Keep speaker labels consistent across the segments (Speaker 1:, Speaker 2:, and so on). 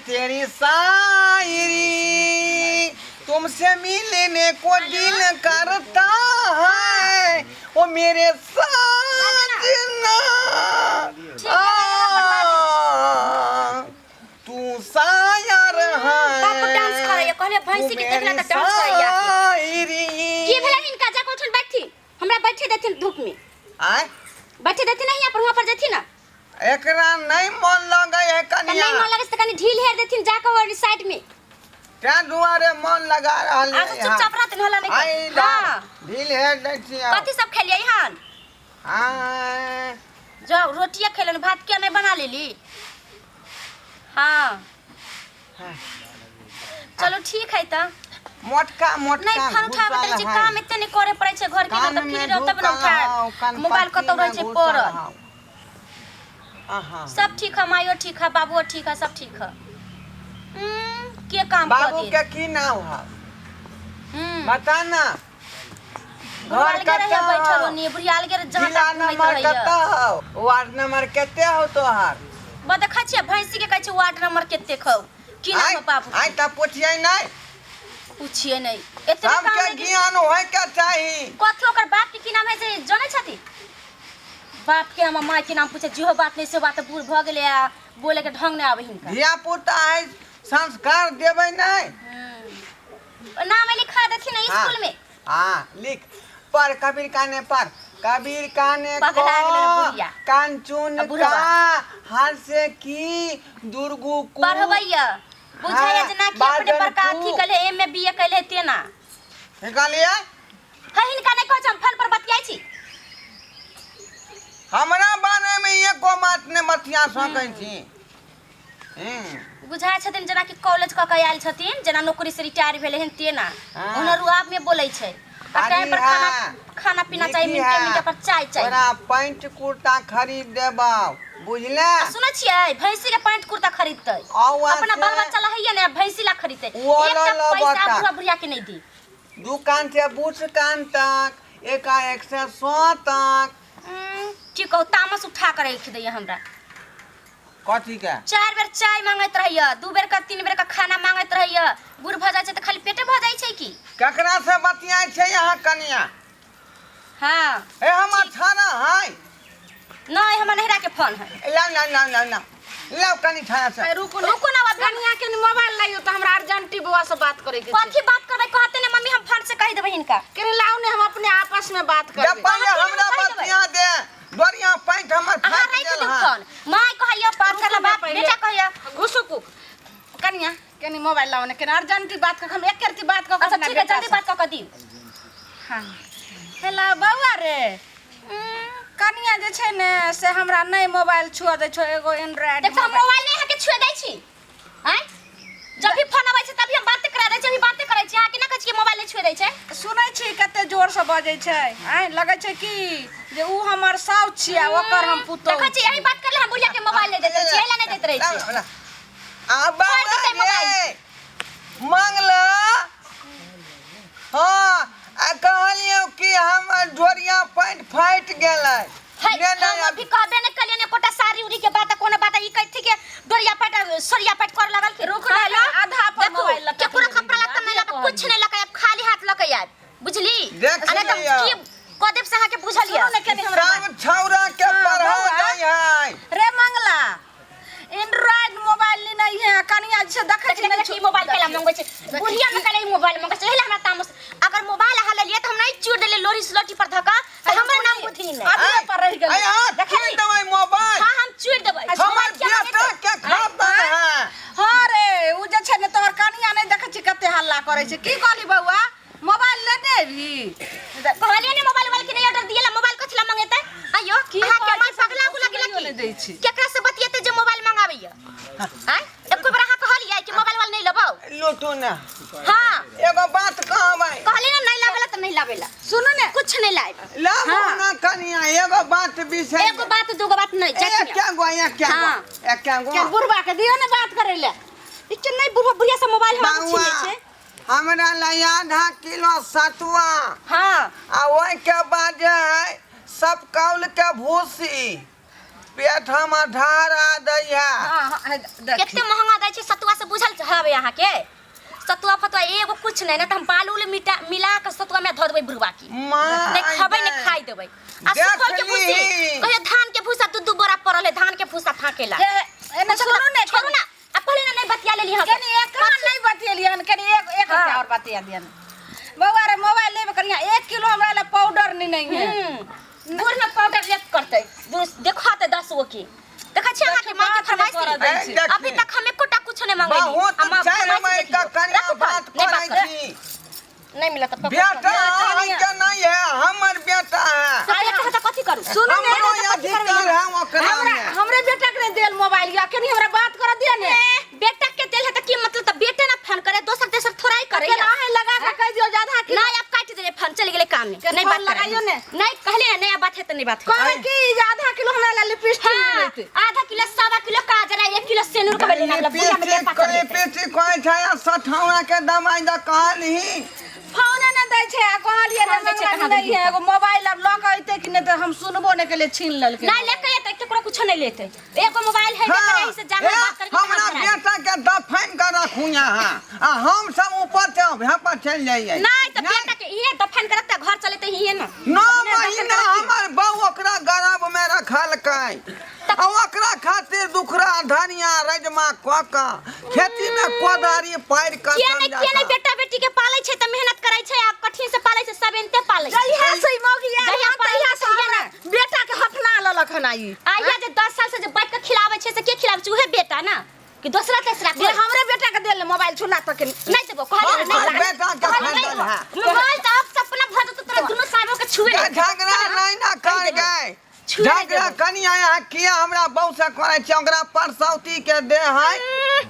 Speaker 1: तेरी शायरी, तुमसे मिलने को दिल करता है, ओ मेरे साजना, आ, तू शायर है।
Speaker 2: बाप डांस करैया, कहले भैंसी के देखला त डांस करैया।
Speaker 1: शायरी।
Speaker 2: की भेलै हिनका? जा ओठन बैठी, हमरा बैठे देथिन धूप में।
Speaker 1: आय?
Speaker 2: बैठे देथिन नहीं, यहाँ पर वहाँ पर जेथिन ना।
Speaker 1: एकरा नहीं मन लगे है।
Speaker 2: त
Speaker 1: कनिया
Speaker 2: नहीं मन लगे त कनी ढील हेर देथिन जाके और साइड में।
Speaker 1: तें दुआरे मन लगा रहल
Speaker 2: आज चुपचाप रहथिन होला नहीं।
Speaker 1: आई।
Speaker 2: हां।
Speaker 1: ढील हेर दै छियै।
Speaker 2: कथी सब खेलियै हन?
Speaker 1: आय।
Speaker 2: जाओ, रोटिया खेलन, भात किया नहीं बना लेली? हाँ, चलो ठीक है। त
Speaker 1: मोटका मोटका
Speaker 2: नहीं फोन उठाबे त छै, काम एते नहीं करे पड़ै छै घर के, न त फ्री रहब तब न उठाब। मोबाइल कतौ रहै छै पड़ल।
Speaker 1: आहा।
Speaker 2: सब ठीक है, माइयो ठीक है, बाबुओ ठीक है, सब ठीक है। के काम कर
Speaker 1: बाबू
Speaker 2: दे।
Speaker 1: के की नाम है? बता ना।
Speaker 2: बुढ़िया
Speaker 1: घर
Speaker 2: अलगे रहिए
Speaker 1: कतऽ
Speaker 2: बैठल
Speaker 1: हौ?
Speaker 2: ओनी, बुढ़िया अलगे रहे जहाँ
Speaker 1: जिला
Speaker 2: तक घुमैत
Speaker 1: नंबर
Speaker 2: रहैए।
Speaker 1: कतऽ हौ? वार्ड नंबर कते हौ तोहर?
Speaker 2: बा देखै छियै, भैंसी के कहै छै वार्ड नंबर कतेक हौ, की नाम
Speaker 1: आइ
Speaker 2: हौ बाबू?
Speaker 1: आइ तऽ पुछियै नहि।
Speaker 2: पूछिए नहीं, एतने काम
Speaker 1: सबके
Speaker 2: नहि।
Speaker 1: ज्ञान होय के चाही।
Speaker 2: कथी ओकर बाप के की नाम है से जनै छथि? बाप के हमर माय के नाम पूछे, जेहो बात नहीं से बात। बूढ़ भऽ गेलै आ बोले के ढंग नहि आबै हिनका।
Speaker 1: धिया पुता है, संस्कार देबै नहि।
Speaker 2: नाम लिखा देथिन ने स्कूल में।
Speaker 1: हाँ, लिख, पर कबीर काने पर कबीर काने को
Speaker 2: पगला गेलै रे बुढ़िया।
Speaker 1: कंचुन
Speaker 2: आ बुढ़वा।
Speaker 1: का हर से की दुर्गु कु
Speaker 2: पढ़बैया बुझाइया
Speaker 1: हाँ,
Speaker 2: जेना कि अपने
Speaker 1: बाजन
Speaker 2: बड़का
Speaker 1: कु।
Speaker 2: अथी कले, एम ए बी ए कले तेना।
Speaker 1: निकालिए।
Speaker 2: है, हिनका नहि कहै छै, हम फोन पर बतियाइ छी।
Speaker 1: हमरा बारे में एको बात ने बतिया सकै छी।
Speaker 2: बुझाइ छथिन जेनाकि कॉलेज कऽ के आयल छथिन, जेना नौकरी से रिटायर भेलै हन तेना।
Speaker 1: हाँ।
Speaker 2: ओना रुआब में बोलै छै आ टाइम पर खाना खाना पीना चाही, मिनटे मिनटे पर चाय चाही।
Speaker 1: तोरा पैंट कुर्ता खरीद देबौ, बुझले?
Speaker 2: सुनै छियै, भैंसी के पैंट कुर्ता खरीदतै।
Speaker 1: औआ
Speaker 2: अपना
Speaker 1: से
Speaker 2: बाल बच्चा ला हैया ने, भैंसी ला खरीदतै।
Speaker 1: वो
Speaker 2: एकटा
Speaker 1: ल
Speaker 2: पैसा
Speaker 1: बता।
Speaker 2: बुढ़ा बुढ़िया के नहीं दी।
Speaker 1: दुकान से बुझ कान तक एकाएक से सौ तक।
Speaker 2: की कहू, तामस उठा कर रख दैया हमरा।
Speaker 1: कथी के?
Speaker 2: चारि बेर चाय मांगैत रहैया, दू बेर का तीन बेर का खाना मांगैत रहैया। बूढ़ भऽ जाइ छै तऽ खाली पेटे भऽ जाइ छै की?
Speaker 1: ककरा से बतियाइ छै यहाँ कनिया?
Speaker 2: हाँ।
Speaker 1: ए, हमर थाना है।
Speaker 2: नहीं, हमर नहिरा के फोन है।
Speaker 1: लाउ लाउ लाउ लाउ लाउ लाउ कनि थाना से।
Speaker 3: रुकू ने।
Speaker 2: रुकू ना अब।
Speaker 3: कनिया के मोबाइल लाइयो तऽ हमरा अर्जेंटी बौआ से बात करे के छै।
Speaker 2: कथी बात करबै? कहते ने मम्मी, हम फोन से कहि देबै हिनका।
Speaker 3: केने लाउ ने, हम अपने आपस में बात
Speaker 1: जब
Speaker 3: करबै।
Speaker 1: पहिले
Speaker 2: कहथिन,
Speaker 1: हमरा
Speaker 2: हम कहि देबै।
Speaker 1: बतिया दे, बढ़िया पैंट हमर
Speaker 2: अहाँ
Speaker 1: फाटि
Speaker 2: राखि
Speaker 1: गेल
Speaker 2: दियौ
Speaker 1: हँ।
Speaker 2: फोन। माय कहैया बात करला,
Speaker 3: रुकू ने
Speaker 2: बाप
Speaker 3: पहिले।
Speaker 2: बेटा कहैया।
Speaker 3: घुसू कु कनिया, केने मोबाइल लाउ ने, केने अर्जेंटी बात कर, हम एक रति बात कर।
Speaker 2: अच्छा ठीक है, जल्दी बात कऽ कऽ दियौ।
Speaker 3: हाँ, हेलो बौआ रे, कनिया जे छै ने से हमरा नहि मोबाइल छुअ दै छौ, एगो एंड्रॉयड।
Speaker 2: देख, हम मोबाइल नहीं अहाँके छुए दै छी। आँय, जब भी फोन अबै छै तभी हम बाते करा दै छी, अभी बाते करै छी। अहाँके ना कहै छी कि मोबाइल नहीं छुए दै छै?
Speaker 3: सुनै छी कते जोरसँ बजै छै? आँय, लगै छै कि जे उ हमर साउस छियै आ ओकर हम पुतोहु।
Speaker 2: देखै छी, यही बात करले हम बुढ़िया के मोबाइल नहीं दैत रहै छी, एहि ला नहीं दैत रहै छी।
Speaker 1: लाउ, लाउ। आ
Speaker 2: फाड़ि
Speaker 1: बाबा
Speaker 2: देतै मोबाइल।
Speaker 1: रे मंगल, हाँ, आ कहलियौ कि हमर जोड़िया पैंट फाटि गेलै।
Speaker 2: है,
Speaker 1: ने
Speaker 2: हम
Speaker 1: नहि
Speaker 2: अभी कहबे नहीं कलियै ने एकोटा साड़ी उड़ी के बात, कोनो बात। ई कहथि के डोरिया पैट सोरिया पैट कर लगल कि
Speaker 3: रुक ना,
Speaker 2: हेलो,
Speaker 3: आधा पर
Speaker 2: देखू,
Speaker 3: मोबाइल लऽ के
Speaker 2: केकरो कपड़ा लत्ता नहीं लऽ के, कुछ नहीं लऽ के आयब, खाली हाथ लऽ के आयब, बुझली?
Speaker 1: देख
Speaker 2: आ नहीं तऽ
Speaker 1: लिअ।
Speaker 2: की कऽ देब से अहाँके बुझल यऽ।
Speaker 3: सुनू ने कनि हमरा बात।
Speaker 1: सब छौड़ा के
Speaker 3: हाँ,
Speaker 1: पढ़ा
Speaker 3: बौआ।
Speaker 1: दै है।
Speaker 3: रे मंगला, एंड्रॉइड मोबाइल लेने है कनिया जे देखै
Speaker 2: देख
Speaker 3: छी
Speaker 2: देख, ई मोबाइल केला मंगबै छै? बुढ़िया में केला ई मोबाइल मंगबै छै? एहि ला हमरा तामस। अगर मोबाइल अहाँ लेलियै तऽ हम नहीं चूर देलियै लोरी सिलौटी पर धक्का तऽ हमर नाम बुधनी नहि।
Speaker 3: अभी पर रहि गेलै।
Speaker 1: अरे हाँ,
Speaker 2: देखली?
Speaker 1: चूरि देबै मोबाइल।
Speaker 2: हाँ, हम चूर देबै।
Speaker 1: हमर
Speaker 2: मोबाइल किया
Speaker 1: बेटा
Speaker 2: मंगेतै?
Speaker 1: के खबर है।
Speaker 3: हाँ रे, उ जे छै ने तोहर कनिया, नहि देखै छी कते हल्ला करै छै? की कहली बौआ, मोबाइल लेने अबही?
Speaker 2: कहलियै ने मोबाइल वाला के नहीं ऑर्डर दिए ला, मोबाइल कथी ला मंगेतै? आइयो
Speaker 3: की
Speaker 2: अहाँ के
Speaker 3: कहै
Speaker 2: मन
Speaker 3: छै,
Speaker 2: पगला उगला गेलै
Speaker 3: सुनैयो
Speaker 2: की?
Speaker 3: नहि दै छै।
Speaker 2: केकरा से बतियेतै जे मोबाइल मंगाबैया? आँय, एको बेर अहाँ कहलियै कि मोबाइल वाला नहीं लेबौ?
Speaker 1: लूटू ने।
Speaker 2: हाँ।
Speaker 1: एगो बात कहबै।
Speaker 2: कहलियै ने नहीं लाबेला तऽ नहीं लाबेला।
Speaker 3: सुनू ने।
Speaker 2: कुछ नहीं लायब।
Speaker 1: लाबू ना कनिया, एगो बात विषय।
Speaker 2: एगो बात दूगो बात नहीं, जाइत
Speaker 1: एके गो, एके गो।
Speaker 2: हाँ।
Speaker 1: एके गो।
Speaker 3: के बुढ़बा के दियो ने बात करै ले।
Speaker 2: ई के नहीं, बुढ़वा बुढ़िया से मोबाइल हम
Speaker 1: बौआ,
Speaker 2: छीन लै छै।
Speaker 1: हमरा लए आधा किलो सतुआ।
Speaker 2: हाँ।
Speaker 1: आ ओहिके बाद जे है सब कौल के भूसी। पेट हमर ढारा दैया।
Speaker 3: हाँ हाँ हे, देखी।
Speaker 2: कते महंगा दै छै सतुआ से बुझल हवे अहाँ के सतुआ फतुआ एगो कुछ नहीं ना त हम बालू उलू मिटा मिला के सतुआ में धऽ देबै बुढ़वा की
Speaker 1: माय
Speaker 2: नहीं खबै नहीं
Speaker 1: गे।
Speaker 2: खाई देबै आ
Speaker 1: देख
Speaker 2: सुखल के भूसी
Speaker 1: लीही।
Speaker 2: कहियो धान के भूसा दू दू बोरा पड़ल है धान के भूसा फाकेला
Speaker 3: हे, एने सुनू ने
Speaker 2: छोड़ू ना आ पहले ना नहीं बतिया लेली हम
Speaker 3: कनी एक नहीं बतियलियन कनी एक एक
Speaker 2: हाँ।
Speaker 3: और बतिया दियन। बौआ रे मोबाइल लेबे करिया 1 किलो हमरा ले पाउडर नहीं नहीं है।
Speaker 2: बूढ़ में पाउडर लेप करते देखो त 10 गो की देखै छी अहाँ के माँ के
Speaker 3: बात नहीं
Speaker 2: फरमाइश
Speaker 3: करऽ दै
Speaker 1: ए,
Speaker 3: छै।
Speaker 1: देखी।
Speaker 2: अभी तक हम एकोटा कुछ नहीं मंगैली
Speaker 1: बहुत
Speaker 2: आ माँ
Speaker 1: चारि
Speaker 2: फरमाइश
Speaker 1: महीना
Speaker 2: देखियौ।
Speaker 1: कनिया
Speaker 2: रखू फोन,
Speaker 1: बात
Speaker 2: नहीं
Speaker 1: करै
Speaker 2: बात करब।
Speaker 1: छी।
Speaker 2: नहीं मिलत त पकड़
Speaker 1: बेटा
Speaker 2: कर।
Speaker 1: अहाँके नहीं है हमर बेटा है।
Speaker 2: तो बेटा है त कथी करू
Speaker 3: सुनू ने
Speaker 1: हमरो अधिकार है ओकरा
Speaker 3: हमरा
Speaker 1: में।
Speaker 3: हमरे बेटा के नहीं देल मोबाइल या कनी हमरा बात कर दिया ने।
Speaker 2: ए, बेटा के देल है त की मतलब त बेटे ना फोन करे दोसर तेसर थोड़ा ही करे
Speaker 3: केना है लगा के कह दियो ज्यादा कि
Speaker 2: ना आप काट देले फोन चल गेले काम में
Speaker 3: के
Speaker 2: नहीं
Speaker 3: फोन
Speaker 2: बात करे
Speaker 3: लगाइयो ने।
Speaker 2: नहीं कहले ना नया बात है त नहीं बात है
Speaker 3: कहबै कि ई जे आधा किलो हमरा ले लिपस्टिक
Speaker 2: हाँ,
Speaker 3: मिलैते।
Speaker 2: आधा किलो सवा किलो काजर आ 1 किलो सेनुर के लेना वाला बुढ़िया में
Speaker 1: लिपस्टिक
Speaker 2: लेपा कर देतै।
Speaker 1: लिपस्टिक कहै छै आ सठौना के दवाइ दऽ कहलही।
Speaker 3: फोन ने दै छै आ कहलियै रे
Speaker 2: फोन दै छै,
Speaker 3: मंगला
Speaker 2: कहाँ
Speaker 3: नहि
Speaker 2: देलही?
Speaker 3: है एगो मोबाइल आब लऽ के अयतै कि नहि तऽ हम सुनबो नहि केलियै छीन लेलकै।
Speaker 2: नहीं लेके एतै केकरो कुछो नहीं लेतै एगो मोबाइल है
Speaker 1: हाँ,
Speaker 2: जेकरा से जाना
Speaker 1: ए,
Speaker 2: बात करके
Speaker 1: हमरा
Speaker 2: कहाँ धरा
Speaker 1: बेटा के दफन के रखू यहाँ आ हम सब ऊपर से अभ्या पर चलि जाइए।
Speaker 2: नहीं त बेटा के इहे दफन करत त घर चलेते हिए ना।
Speaker 1: 9 महीना हमर बहू ओकरा गर्भ में रखलकै आ ओकरा खातिर दुखरा धनिया रजमा कऽ कऽ खेती में कोदारी पारि कऽ
Speaker 2: किया नहीं किया नहीं बेटा बेटी के पालै छै त मेहनत करै छै आ कठिन से पालै छै सब एनते पालै छै।
Speaker 3: जहिया से ई मौगी आयल
Speaker 2: जहिया
Speaker 3: हन, तहिया से
Speaker 2: पालै छै,
Speaker 3: हमरा बेटा के हफना लेलक हन ई।
Speaker 2: आइया जे 10 साल से जे बैठ के खिलाबै छै से के खिलाबै छै उहे बेटा ना कि दोसरा तेसरा
Speaker 3: जे हमरे बेटा के देल मोबाइल छुला तक
Speaker 2: नहीं देबो कहलियै
Speaker 1: हम
Speaker 2: नहीं
Speaker 1: हमर बेटा के
Speaker 2: कहलियै नहीं
Speaker 1: खरीदल
Speaker 2: देबो।
Speaker 1: है।
Speaker 2: मोबाइल त अब सपना भऽ जेतौ तोरा दुनू साहबो के छुए
Speaker 1: गे, झगड़ा नहीं ना कर गए
Speaker 2: छुए नहीं
Speaker 1: झगड़ा
Speaker 2: देबो।
Speaker 1: कनिया यहाँ किया हमरा बहू से करै छै ओकरा परसौती के दे है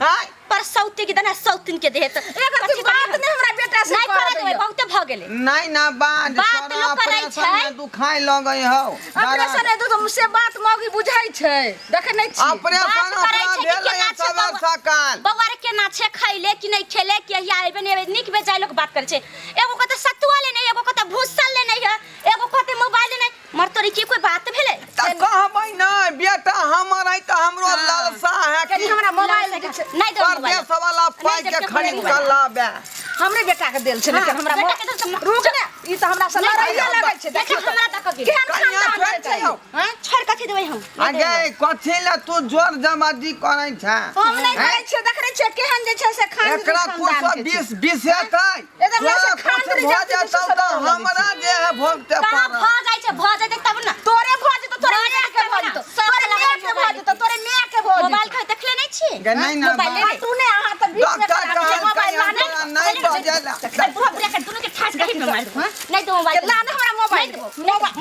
Speaker 1: हैं?
Speaker 2: पर सौती के देना सौतीन के देह त
Speaker 3: एकर की बात नहीं हमरा बेटा से
Speaker 2: नहीं
Speaker 3: करऽ
Speaker 2: करऽ देबै
Speaker 3: दैया।
Speaker 2: बहुते भऽ गेलै।
Speaker 1: नहीं ना बात
Speaker 2: बात
Speaker 1: तोरा
Speaker 2: लोक करै
Speaker 1: ऑपरेशन
Speaker 2: छै।
Speaker 1: में दुखाय लगै हौ।
Speaker 3: ऑपरेशन हेतौ तऽ से बात मौगी बुझै छै देखै नहि छी।
Speaker 1: ऑपरेशन
Speaker 2: बात करै
Speaker 1: ओकरा
Speaker 2: छै कि
Speaker 1: भेलै
Speaker 2: केना छै
Speaker 1: सबेर
Speaker 2: बौआ।
Speaker 1: सकाल।
Speaker 2: बौआ रे केना छै खैले कि नहीं खेले कि अहिया अयबे नहीं अयबे नीक बेजाय लोक बात करै छै। एगो कहतै सतुआ लेने एगो कहतै भूसल लेने है एगो कहतै मोबाइल लेने मर तोरी की कोई बात भेलै?
Speaker 1: तऽ कहबै नहि बेटा हमर है तऽ हमरो लालसा है
Speaker 3: कनी
Speaker 1: कि
Speaker 3: हमरा मोबाइल जे छै
Speaker 2: नहीं देबै मोबाइल।
Speaker 1: परदेश वाला पाइ
Speaker 2: नहीं
Speaker 1: के
Speaker 2: देब
Speaker 1: खरीद
Speaker 2: मोबाइल।
Speaker 1: कऽ लाबे।
Speaker 3: हमरे बेटा के देल छै लेकिन
Speaker 2: हाँ,
Speaker 3: हमरा
Speaker 2: बेटा के देल तऽ
Speaker 3: रुक ने ई तऽ हमरा से
Speaker 2: नहीं,
Speaker 3: लड़ाइए
Speaker 1: नहीं,
Speaker 3: लगै छै।
Speaker 2: बेटा
Speaker 3: देखियौ तऽ।
Speaker 2: हमरा दऽ कऽ गेल।
Speaker 3: केहन
Speaker 1: कनिया
Speaker 3: खानदान
Speaker 1: छोड़ि
Speaker 3: छै छै
Speaker 1: दियौ।
Speaker 3: हैं?
Speaker 2: छोड़ कथी देबै हम?
Speaker 1: आ गे कथी लए तू जोर जबरदस्ती करै छै?
Speaker 3: हम नहि करै छियै देखै छियै केहन जे छै से खान
Speaker 1: एकरा
Speaker 3: खानदान
Speaker 1: कुछ
Speaker 3: के छै।
Speaker 1: 20 20 हेतै
Speaker 3: एकदम ऐसे
Speaker 1: तोरा
Speaker 3: खान
Speaker 1: कुछ
Speaker 3: दृष्टि
Speaker 1: भऽ
Speaker 3: से
Speaker 1: जेतौ
Speaker 3: सब
Speaker 1: तऽ
Speaker 3: लगै
Speaker 1: हमरा जे है भोगते
Speaker 2: कहाँ
Speaker 1: पड़त।
Speaker 2: भऽ जाइ छै भऽ जेतै तब ना।
Speaker 3: तोरे भऽ जेतौ तोरे
Speaker 2: भऽ
Speaker 3: माय के
Speaker 2: जेतै
Speaker 3: भऽ
Speaker 2: तब ना।
Speaker 3: जेतौ
Speaker 2: सब
Speaker 3: तोरे
Speaker 2: लगा
Speaker 3: माय के भऽ
Speaker 2: मोबाइल
Speaker 3: जेतौ तोरे माय के भऽ
Speaker 2: मोबाइल
Speaker 3: जेतौ।
Speaker 2: के देखले नहीं छियै?
Speaker 1: गे नहीं ना
Speaker 2: मोबाइल
Speaker 1: बात।
Speaker 2: लेबै।
Speaker 3: तू ने अहाँ तऽ बीच में
Speaker 1: डॉक्टर
Speaker 3: खराब छै मोबाइल
Speaker 1: कहलकै
Speaker 3: लाने
Speaker 1: हमरा नहीं बजेला।
Speaker 2: अरे बुढ़ा बुढ़िया के दुनू के ठास गही में मार देबो। नहीं देबो मोबाइल।
Speaker 3: के ला ने हमरा मोबाइल।
Speaker 2: नहीं देबो।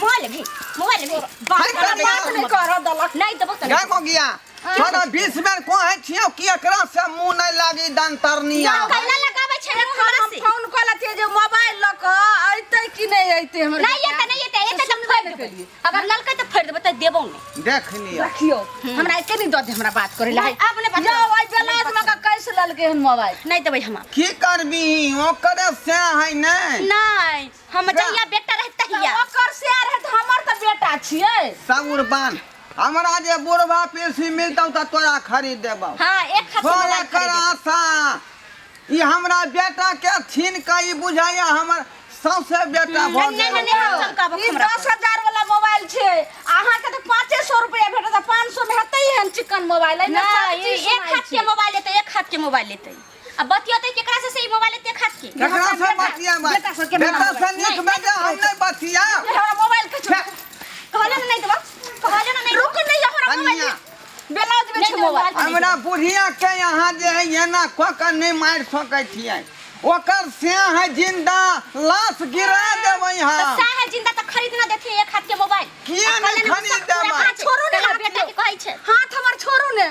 Speaker 2: मोबाइल लेबही मोबाइल लेबही। बाप
Speaker 1: हाय,
Speaker 2: रे,
Speaker 1: कनिया।
Speaker 3: बात नहि करऽ देलक।
Speaker 2: नहीं देबो तऽ
Speaker 1: गे
Speaker 2: नहीं।
Speaker 1: मौगिया तोरा 20 बेर कहै छियौ कि एकरा से मुँह नहि लागी दंतरनिया।
Speaker 2: कैला लगाबै छै मुँह हमरा
Speaker 3: हम
Speaker 2: से?
Speaker 3: फोन कऽ लेतियै जे मोबाइल लऽ कऽ अयतै कि नहि अयतै हमर
Speaker 2: नहीं
Speaker 3: बेटा।
Speaker 2: एतै नहीं एतै एतै तऽ
Speaker 3: सुनबे
Speaker 2: फोड़ि
Speaker 3: नहि
Speaker 2: देबै।
Speaker 3: केलियै।
Speaker 2: अगर ललकै तऽ फोड़ि देबै तऽ देबो नहि।
Speaker 1: देख लिअ।
Speaker 3: देखियौ हमरा एके नहि दऽ दे हमरा बात करै लए।
Speaker 2: नहीं, आब नहि बात
Speaker 3: यौ
Speaker 2: करब।
Speaker 3: ओहि बेलाज में कऽ कैस लेलकै हन मोबाइल।
Speaker 2: नहीं देबै हम आब।
Speaker 1: की करबी ओकरे से है नहि।
Speaker 2: नहीं हम जहिया बेटा रहत तहिया।
Speaker 3: ओकर से रहै तऽ हमर तऽ बेटा छियै।
Speaker 1: सौर बान हमरा जे बुढ़वा पीसी मिलतौ तऽ तोरा खरीद देबौ।
Speaker 2: हाँ एक हाथ से
Speaker 1: छोड़
Speaker 2: मोबाइल
Speaker 1: एकर
Speaker 2: खरीद देबै।
Speaker 1: आशा ई हमरा बेटा के छीन के ई बुझाइया हमर सौंसे बेटा भऽ
Speaker 2: नहीं,
Speaker 1: गेल।
Speaker 2: नहीं, नहीं, हम चमकाबो
Speaker 3: ई
Speaker 2: हमरा
Speaker 3: 10,000 वाला मोबाइल छै अहाँके तऽ 500 रुपया भेटत 500 में हेतै हन चिकन मोबाइल एहिमे सब
Speaker 2: नहीं
Speaker 3: चीज
Speaker 2: एक
Speaker 3: सुनाइ
Speaker 2: हाथ
Speaker 3: छै।
Speaker 2: के मोबाइल लेतै एक हाथ के मोबाइल लेतै आ बतियतै केकरा से से ई मोबाइल लेतै एक हाथ के।
Speaker 1: केकरा से
Speaker 3: बेटा-
Speaker 1: बतियाबै?
Speaker 3: बेटा सबके
Speaker 1: बेटा से
Speaker 3: मोबाइल।
Speaker 1: नीक बेटा हम नहीं बतियाब।
Speaker 3: हमरा मोबाइल के छोड़।
Speaker 2: कहले ना नहीं देबो कहले ना नहीं।
Speaker 3: रुक नहीं हमरा मोबाइल
Speaker 1: कनिया।
Speaker 3: ब्लाउज में
Speaker 2: नहीं
Speaker 3: छै
Speaker 2: देबो
Speaker 3: मोबाइल।
Speaker 2: मोबाइल।
Speaker 1: हमरा बुढ़िया के यहाँ जे है एना कऽ के नहीं मारि सकै छियै ओकर से है जिंदा लाश गिरा देबै
Speaker 2: तो
Speaker 1: हम।
Speaker 2: साह जिंदा तो खरीद ना देथिन एक हाथ के मोबाइल।
Speaker 1: किया
Speaker 2: आ
Speaker 1: नहि
Speaker 2: कहले ना
Speaker 1: खरीद
Speaker 2: सब पूरा
Speaker 1: देबै?
Speaker 2: हाथ
Speaker 3: छोड़ू ने
Speaker 2: तोहर
Speaker 3: हाथ
Speaker 2: बेटा के कहै छै।
Speaker 3: हाथ हमर छोड़ू ने।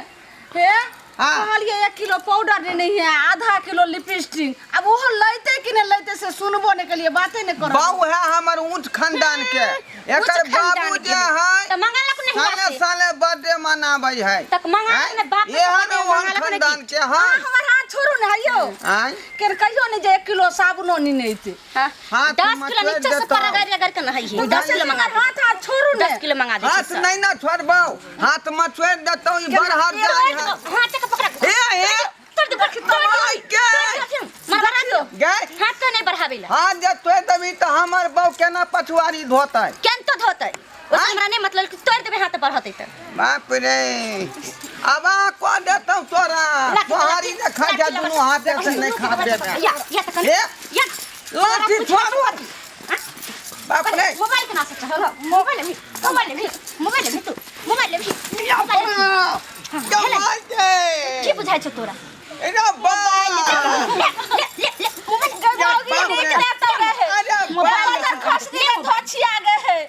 Speaker 3: हे
Speaker 1: हाँ।
Speaker 3: कहलियै 1 किलो पाउडर नहीं है आधा किलो लिपस्टिक अब ओहो लैते कि नहि लैते से से सुनबो नहि केलिए, बाते नहि करब।
Speaker 1: बाऊ है हमर ऊंच खानदान के, एकर
Speaker 2: ऊँच खानदान
Speaker 1: बाबू
Speaker 2: के।
Speaker 1: जे है
Speaker 2: तऽ मंगलक नहि
Speaker 1: साले
Speaker 2: बाप से।
Speaker 1: साले बर्थडे मनाबै है।
Speaker 2: तक मंगलक ने बाप से
Speaker 1: एहन
Speaker 2: बर्थडे
Speaker 1: ओहन
Speaker 2: मंगलक ने
Speaker 1: खानदान
Speaker 2: gift।
Speaker 1: के है।
Speaker 3: अहाँ हमर हाथ छोड़ू ने हयौ।
Speaker 1: आँय?
Speaker 3: केर कहियो ने जे 1 किलो साबुनो नहीं एते।
Speaker 2: हाँ,
Speaker 1: हाथ
Speaker 2: 10
Speaker 1: में
Speaker 2: किलो
Speaker 1: छोड़ि
Speaker 2: नीचे से
Speaker 1: देतौ।
Speaker 2: पर रगड़ रगड़ के नहाई है। 10 किलो मंगा दे।
Speaker 3: हाथ हाथ छोड़ू ने।
Speaker 2: 10 किलो मंगा दे।
Speaker 1: हाथ नहीं ना छोड़बौ, हाथ में छोड़ि देतौ ई बरहर जाइ है।
Speaker 2: हाथ के पकड़ा।
Speaker 1: हे हे
Speaker 2: तोड़ दे, तोड़ दे।
Speaker 1: माय के
Speaker 2: मर बढ़ा दियो।
Speaker 1: गए
Speaker 2: हाथ के नहीं बढ़ावे ला।
Speaker 1: हाथ जे तोड़ि देबही तऽ हमर बहू केना पछुआरी धोतै?
Speaker 2: केन तो धोतै? ओसे हमरा नहीं मतलब कि तोड़ देबे हाथ बढ़तै त।
Speaker 1: बाप रे, अब आ कऽ देतौ तोरा सोहारी जे खा जा दुनू हाथे से नहीं खा देबे।
Speaker 2: या या त कन
Speaker 1: हे
Speaker 2: या
Speaker 1: लाठी छोड़ू, बाप रे।
Speaker 2: मोबाइल के ना से चलो, मोबाइल लेबी, मोबाइल लेबी, मोबाइल लेबी तू, मोबाइल लेबी।
Speaker 1: कमाल के
Speaker 2: की बुझाइ छौ तोरा?
Speaker 1: रे बा
Speaker 2: ले ले ले ले मोबाइल।
Speaker 1: बाप रे। अरे
Speaker 3: मोबाइल
Speaker 1: बाप।
Speaker 3: खस दिए धोछिया गे है।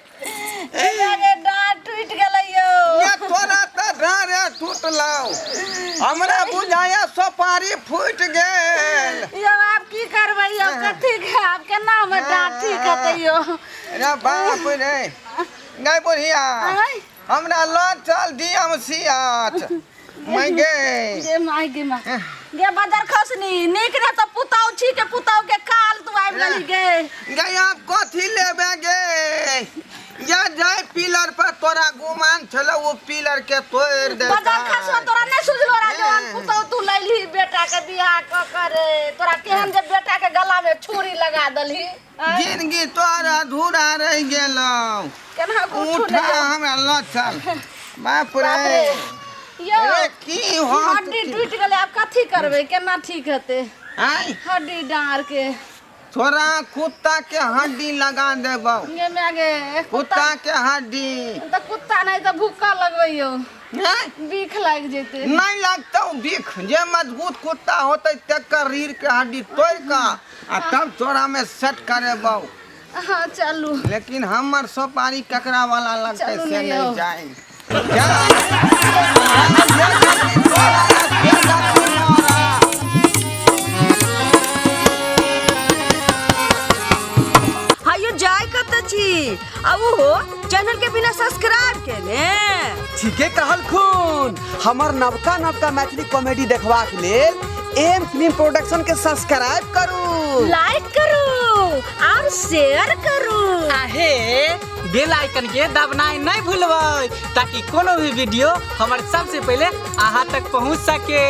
Speaker 3: गे डाँट टूटि गेलै यौ।
Speaker 1: ये तोरा तऽ डाँरे टूटलौ, हमरा बुझाया सोपारी फूटि गेल।
Speaker 3: यौ आब की करबै यौ? कथी के आब केना हमर डाँट ठीक हेतै यौ?
Speaker 1: रे बाप रे, गै बुढ़िया।
Speaker 3: आँय?
Speaker 1: हमरा लऽ चल डी एम सी एच मैं गे।
Speaker 3: गे माय गे माय गे, बदर खसनी नीक रे तऽ पुतौ छी के पुतौ के काल तू आबि गेली गे।
Speaker 1: गे आब कथी लेबे गे? या जाय पिलर पर तोरा गुमान छलौ, ओ पिलर के तोड़ि
Speaker 3: बदर खसवा
Speaker 1: देतै।
Speaker 3: तोरा नहि सुझलो रा जवान पुतौ तू लैलही बेटा के बियाह कऽ करे, तोरा केहन जे बेटा के गला में छुरी लगा दलही? आँय?
Speaker 1: जिंदगी तोरा अधूरा रहि गेलौ।
Speaker 3: केना को उठू
Speaker 1: उठा
Speaker 3: ने यौ।
Speaker 1: हमरा लऽ चल, बाप
Speaker 3: बाप
Speaker 1: रे।
Speaker 3: रे यौ।
Speaker 1: रे की होत?
Speaker 3: हड्डी टूटि गेलै, आब कथी करबै? केना ठीक हेतै?
Speaker 1: आँय?
Speaker 3: हड्डी डाँर के।
Speaker 1: तोरा कुत्ता के हड्डी लगा देबौ।
Speaker 3: गे माय गे।
Speaker 1: कुत्ता के हड्डी
Speaker 3: तऽ कुत्ता नहि तऽ भूखा लगबै यौ।
Speaker 1: आँय?
Speaker 3: बीख लागि जेतै।
Speaker 1: नहीं लगतौ बिख, जे मजबूत कुत्ता होतै तेकर रीढ़ के हड्डी तोड़ कऽ आ तब तोरा में सेट करेबौ।
Speaker 3: हाँ चलू।
Speaker 1: लेकिन हमर सोपारी ककरा वाला लगतै
Speaker 3: चलू
Speaker 1: से
Speaker 3: ने
Speaker 1: नहीं
Speaker 3: यौ।
Speaker 1: जाए। जा। जे गति तोरा, से गति मोरा।
Speaker 4: हायो, जाय कत छी आ ओहो चैनल के बिना सब्सक्राइब केने?
Speaker 5: ठीके कहलखुन। हमर नवका नवका मैथिली कॉमेडी देखबाक लेल एम फिल्म प्रोडक्शन के सब्सक्राइब करू,
Speaker 4: लाइक करू और शेयर करू।
Speaker 6: आहे बेल आइकन के दबनाइ नहीं भूलबै ताकि कोनो भी वीडियो हमर सबसे पहले अहाँ तक पहुँच सके।